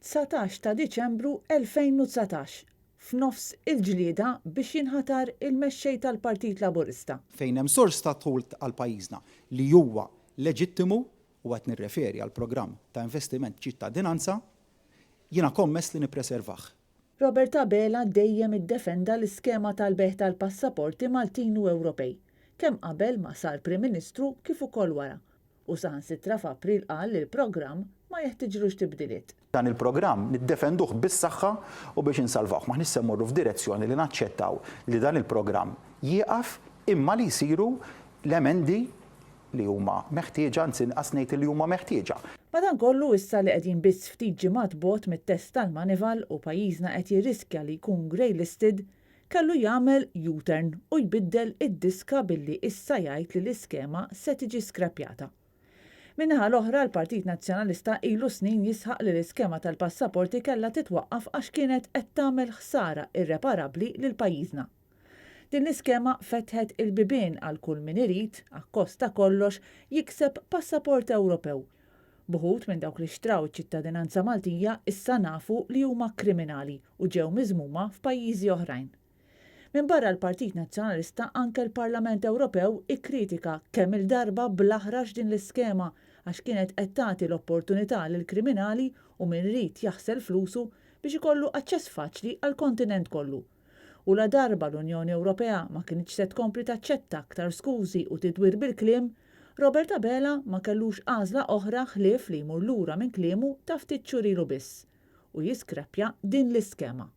19 ta' Diċembru 2019, f'nofs il-ġlieda biex jinħatar il-Mexxej tal-Partit Laburista. Fejn hemm sors ta' dħul għal pajjiżna li huwa leġittimu, u qed nirreferi għall-programm ta' investiment b'ċittadinanza, jiena kommess li nippreservah. Robert Abela dejjem iddefenda l-iskema tal-bejgħ tal-passaporti Maltin u Ewropej, kemm qabel ma sar Prim Ministru kif ukoll wara, u saħansitra f'April qal li l-programm ma jeħtiġlux tibdiliet. Dan il-programm niddefenduh bis-saħħa u biex insalvawh. M'aħniex se mmorru f'direzzjoni li naċċettaw li dan il-programm jieqaf imma li jsiru l-emendi li huma meħtieġa, anzi inqas ngħid li huma meħtieġa. Madankollu issa li qegħdin biss ftit ġimgħat bogħod mit-test tal-Moneyval u pajjiżna qed jirriskja li jkun grey listed, kellu jagħmel U-turn u jbiddel id-diska billi issa jgħid li l-iskema se tiġi skrappjata. Min-naħa l-oħra l-Partit Nazzjonalista ilu snin jisħaq li l-iskema tal-passaporti kellha titwaqqaf għax kienet qed tagħmel ħsara irreparabbli lil pajjiżna. Din l-iskema fetħet il-bibien għal kull min irid, akkost ta' kollox, jikseb passaport Ewropew. B'uħud minn dawk li xtraw iċ-ċittadinanza Maltija issa nafu li huma kriminali u ġew miżmuma f'pajjiżi oħrajn. Minbarra l-Partit Nazzjonalista anke l-Parlament Ewropew ikkritika kemm-il darba bl-aħrax din l-iskema għax kienet qed tagħti l-opportunità lill-kriminali u min ried jaħsel flusu biex ikollu aċċess faċli għall-kontinent kollu. U ladarba l-Unjoni Ewropea ma kinitx se tkompli taċċetta aktar skużi u tidwir bil-kliem, Robert Abela ma kellux għażla oħra ħlief li jmur lura minn kliemu ta' ftit xhur ilu biss u jiskrappja din l-iskema.